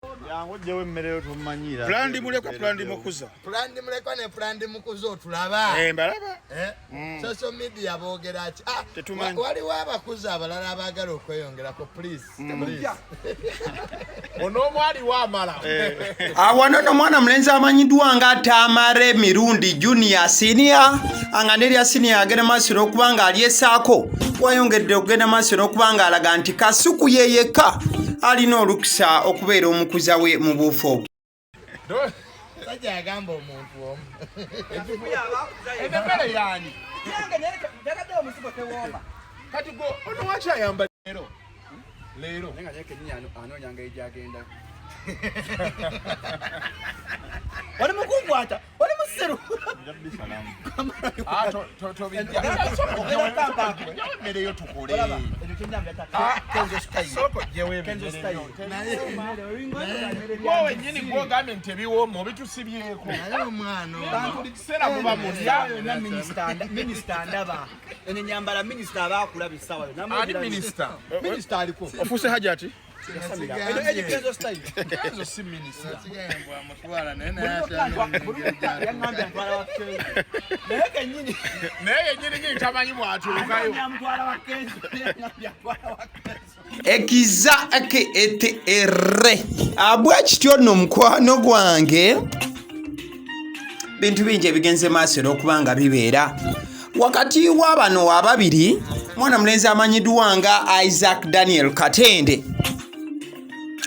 Jangu ojjewo emmere yo tomanyiira. Pulandi mulekwa pulandi mukuza. Pulandi mulekwa ne pulandi mukuza otulaba. Eh mbalaba. Eh? Social media boogera ki? Ah, Tetumanyi. Waliwo abakuza abalala abaagala okweyongerako please. Please. Ono omwali wamala. Awano no mwana mulenzi amanyiddwa nga Tamale Mirundi Junior Senior nga nerya senior agenda maaso n'okuba nga alyesaako wayongedde okugenda maaso n'okuba nga alaga nti Kasuku ye yekka alina olukusa okubeera omukuza we mu buufu obwo. Sajja yagamba omuntu omu. Eno emmere yaani? Yange naye njagadde omuzigo tewooma. Kati gwe ono waki ayamba leero? Leero. Naye nga naye kennyini anoonya ngeri gy'agenda. Oli mukunkwata, oli musiru. Ah, tobijja. Ojjawo emmere yo tukole. Olaba, ekyo kyennyanja Ah, Kenzo style. Sooka ojjewo Kenzo emmere style. yo. Naye Gwe wennyini gw'ogambye nti ebiwooma obitusibyeko. naye omwana ono. Buli kiseera muba mulya. Yonna minisita ndaba. Eno ennyambala minisita aba akulaba essaawa yonna. Ani minisita? Minisita aliko. Ofuuse Hajati? Eno egi Kenzo style. Kenzo si minisita. Nasigaye mbu amutwala naye naye akyanonya engeri gy'agenda. Yaŋŋambye antwala wa Kenzo. Naye kennyini. Naye yennyini nyini tamanyi bw'atuukayo. Amutwala wa Kenzo. Yaŋŋambye antwala wa Kenzo. Ekiza ke ete ere abwa kityo nno mukwano gwange bintu bingi ebigenze maaso era okuba nga bibeera wakati wa bano ababiri. Mwana mulenzi amanyiddwa nga Isaac Daniel Katende,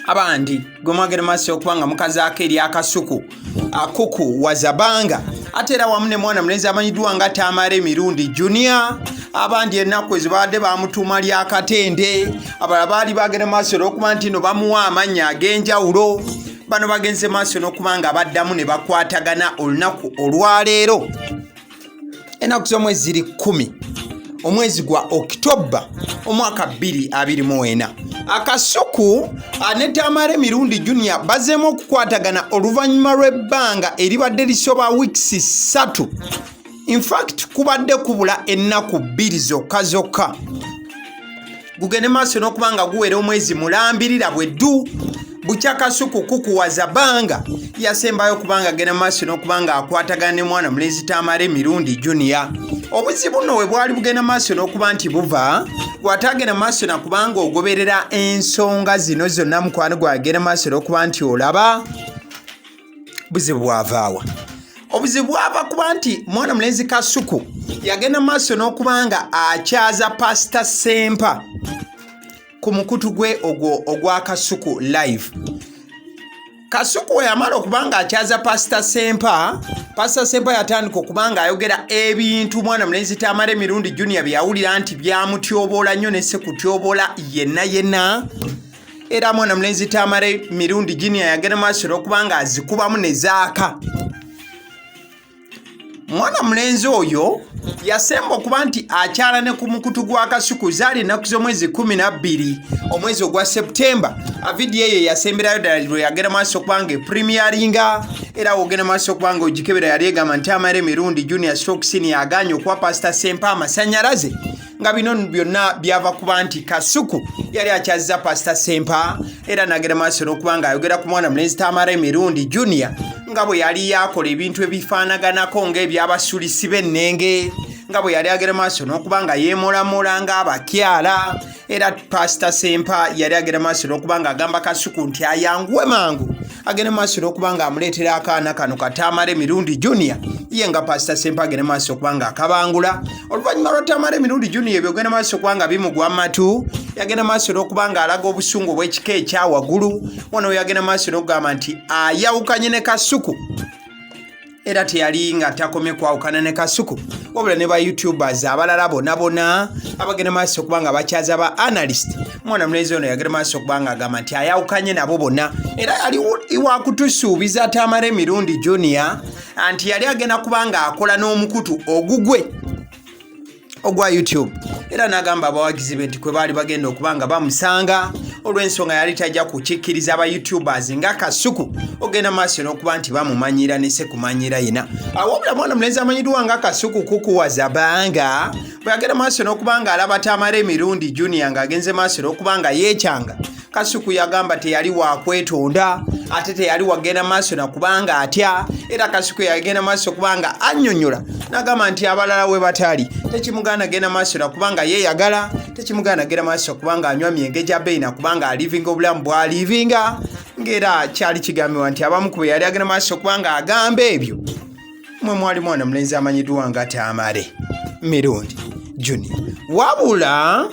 abandi gwe mwagenda maaso okuba nga mukazaako eryakasuku akuku wazabanga, ate era wamu ne mwana mulenzi amanyiddwa nga Tamale Mirundi Junior, abandi ennaku ezo babadde bamutuuma lya Katende, abalala baali bagenda maaso olw'okuba nti no bamuwa amannya ag'enjawulo. Bano bagenze maaso n'okuba nga baddamu ne bakwatagana olunaku olwaleero, ennaku z'omwezi ziri 10 omwezi gwa Okitoba omwaka 2024. Akasuku ne Tamale Mirundi Junior bazeemu okukwatagana oluvannyuma lw'ebbanga eribadde lisoba weeks 3. Infact kubadde kubula ennaku 2 zokka zokka gugende maaso n'okuba nga guwera omwezi mulambirira bwe ddu bukya Kasuku kukuwaza banga yasembayo kubanga agenda maaso n'okuba nga akwatagana ne mwana mulenzi Tamale Mirundi Junior. Obuzibu nno we bwali bugenda maaso n'okuba nti buva bw'ataagenda maaso na kubanga ogoberera ensonga zino zonna, mukwano gwagenda maaso n'okuba nti olaba buzibu bwavaawa. Obuzibu bwava kuba nti mwana mulenzi Kasuku yagenda maaso n'okuba nga akyaza Pasita Sempa ku mukutu gwe ogwo ogwa Kasuku Live. Kasuku we yamala okuba nga akyaza Pasita Sempa, Pasita Sempa yatandika okuba nga ayogera ebintu mwana mulenzi Tamale Mirundi Junior bye yawulira nti byamutyoboola nnyo ne sekutyoboola yenna yenna. Era mwana mulenzi Tamale Mirundi Junior yagenda maaso n'okuba nga azikubamu ne zaaka. Mwana mulenzi oyo yasemba okuba nti akyala ne ku mukutu gwa Kasuku zaali ennaku z'omwezi 12 omwezi ogwa Septemba. Vidiyo eyo yasemberayo ddala lwe yagenda maaso okuba nga epremiaringa, era wogenda maaso okuba nga ogikebera yali egamba nti Tamale Mirundi Junior stroke senior agaanye okuwa Pasita Sempa amasannyalaze, nga bino byonna byava kuba nti Kasuku yali akyazza Pasita Sempa era nagenda maaso n'okuba ng'ayogera ku mwana mulenzi Tamale Mirundi Junior nga bwe yali yakola ebintu ebifaanaganako ng'ebyabasulisi b'ennenge, nga bwe yali agenda maaso n'okuba nga yeemolamola ng'abakyala. Era Pasita Sempa yali agenda maaso n'okuba ng'agamba Kasuku nti ayanguwe mangu agenda maaso n'okuba ng'amuleetera akaana kano Katamale Mirundi Junior, ye nga Pasita Sempa agenda maaso okuba ng'akabangula. Oluvannyuma lwa Tamale Mirundi Junior ebyo ogenda maaso okuba nga bimugwa amatu, yagenda maaso n'okuba ng'alaga obusungu obw'ekika ekya waggulu. Wano yagenda maaso n'okugamba nti ayawukanye ne Kasuku, era teyali nga takomye kwawukana ne Kasuku wabula ne ba youtubers abalala bonna bonna abagenda maaso okuba nga bakyaza ba analyst. Mwana mulenzi ono yagenda maaso okuba nga agamba nti ayawukanye nabo bonna, era yali wakutusuubiza Tamale Mirundi Junior nti yali agenda kuba nga akola n'omukutu ogugwe ogwa YouTube, era n'agamba abawagizi be nti kwe baali bagenda okuba nga bamusanga olw'ensonga yali tajja kukikkiriza aba youtubers nga Kasuku ogenda maaso n'okuba nti bamumanyira ne sekumanyira yena. Wabula mwana mulenzi amanyiddwa nga Kasuku kukuwaza banga bwe yagenda maaso n'okuba nga alaba Tamale Mirundi Junior ng'agenze maaso n'okuba nga yeekyanga. Kasuku yagamba teyali wakwetonda ate teyali wagenda maaso na kubanga atya, era Kasuku yagenda maaso kubanga annyonnyola n'agamba nti abalala we batali tekimugaana genda maaso na kubanga yeeyagala, tekimugaana genda maaso kubanga anywa myenge gya bbeeyi na kubanga alivinga obulamu bw'alivinga, ng'era kyali kigambibwa nti abamu ku be yali agenda maaso kubanga agamba ebyo mwe mwali mwana mulenzi amanyiddwa nga Tamale Mirundi Junior. Wabula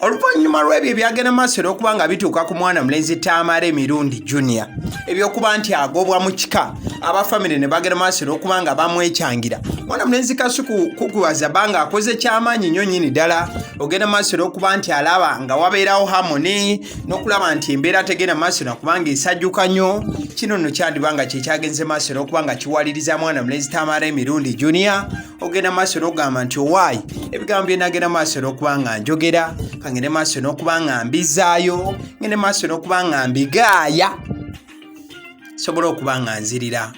oluvannyuma lw'ebyo ebyagenda maaso era okuba nga bituuka ku mwana mulenzi Tamale Mirundi Junior, ebyokuba nti agobwa mu kika, aba famire ne bagenda maaso era okuba nga bamwekyangira, mwana mulenzi Kasuku Kukuwaza banga akoze kyamaanyi nnyo nnyini ddala ogenda maaso era okuba nti alaba nga wabeerawo harmony n'okulaba nti embeera tegenda maaso nakubanga esajjuka nnyo. Kino nno kyandiba nga kyekyagenze maaso era okuba nga kiwaliriza mwana mulenzi Tamale Mirundi Junior ogenda maaso n'okugamba nti owaayi ebigambo bye nagenda maaso n'okuba nga njogera, kangende maaso n'okuba nga mbizaayo, ngende maaso n'okuba nga mbigaaya, sobola okuba nga nzirira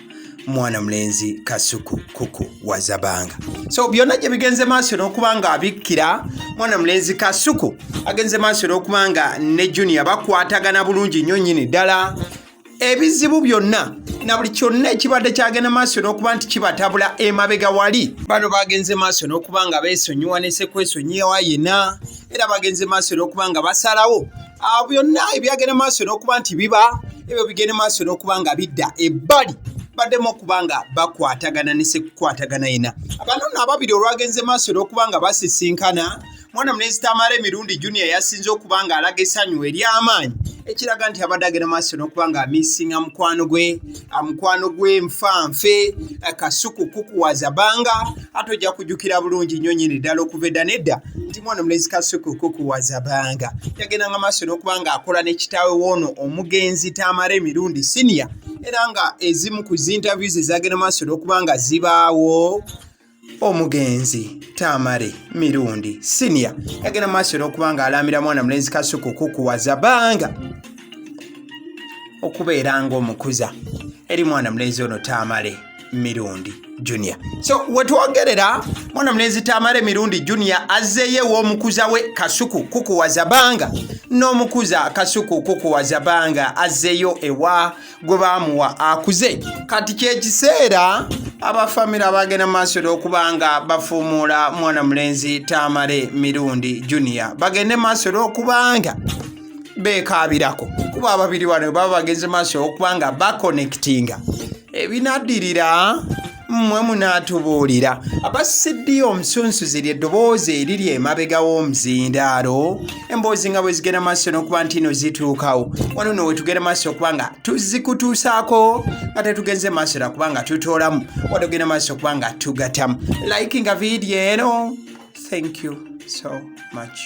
mwana mulenzi Kasuku Kuku Wazabanga. So byonna gye bigenze maaso n'okuba nga abikkira mwana mulenzi Kasuku agenze maaso n'okuba nga ne Junior bakwatagana bulungi nnyo nnyini ddala. Ebizibu byonna na buli kyonna ekibadde kyagenda maaso n'okuba nti kibatabula emabega wali, bano bagenze maaso n'okuba nga beesonyiwa ne sekwesonyiwa yenna, era bagenze maaso n'okuba nga basalawo byonna ebyagenda maaso n'okuba nti biba ebyo bigende maaso n'okuba nga bidda ebbali, baddemu okuba nga bakwatagana ne sekukwatagana yenna. Abano nno ababiri olwagenze maaso n'okuba nga basisinkana, mwana mulenzi Tamale Mirundi Junior yasinze okuba nga alaga essanyu ery'amaanyi, ekiraga nti abadde agenda maaso n'okuba nga amisinga mukwano gwe, mukwano gwe nfanfe Kasuku Kukuwaza Banga. Ate ojja kujjukira bulungi nnyo nnyini ddala okuva edda n'edda nti mwana mulenzi Kasuku Kukuwaza Banga yagendanga maaso n'okuba nga akola ne kitaawe w'ono omugenzi Tamale Mirundi Senior, era nga ezimu ku zinterviews ezagenda maaso n'okuba nga zibaawo omugenzi Tamale Mirundi Senior yagenda maaso n'okuba nga alaamira mwana mulenzi Kasuku Kukuwaza Banga okubeera ng'omukuza eri mwana mulenzi ono Tamale Mirundi Junior. So wetwogerera mwana mulenzi Tamale Mirundi Junior azzeeyo ew'omukuza we Kasuku Kukuwaza Banga, n'omukuza Kasuku Kukuwaza Banga azzeeyo ewa gwe baamuwa akuze. Kati kyekiseera abafamire abagenda maaso n'okuba nga bafuumuula mwana mulenzi Tamale Mirundi Junior bagende maaso n'okuba nga beekaabirako, kuba ababiri bano baba bagenze maaso okuba nga bakonekitinga. Ebinaddirira mmwe munaatubuulira. Abasiddiyo omusunsuzi ly'eddoboozi eriri emabega w'omuzindaalo, emboozi nga bwe zigenda maaso n'okuba nti no zituukawo wano no wetugenda maaso okuba nga tuzikutuusaako nga tetugenze maaso na kuba nga tutoolamu wadde ogenda maaso okuba nga tugatamu. Likinga vidiyo eno. Thank you so much.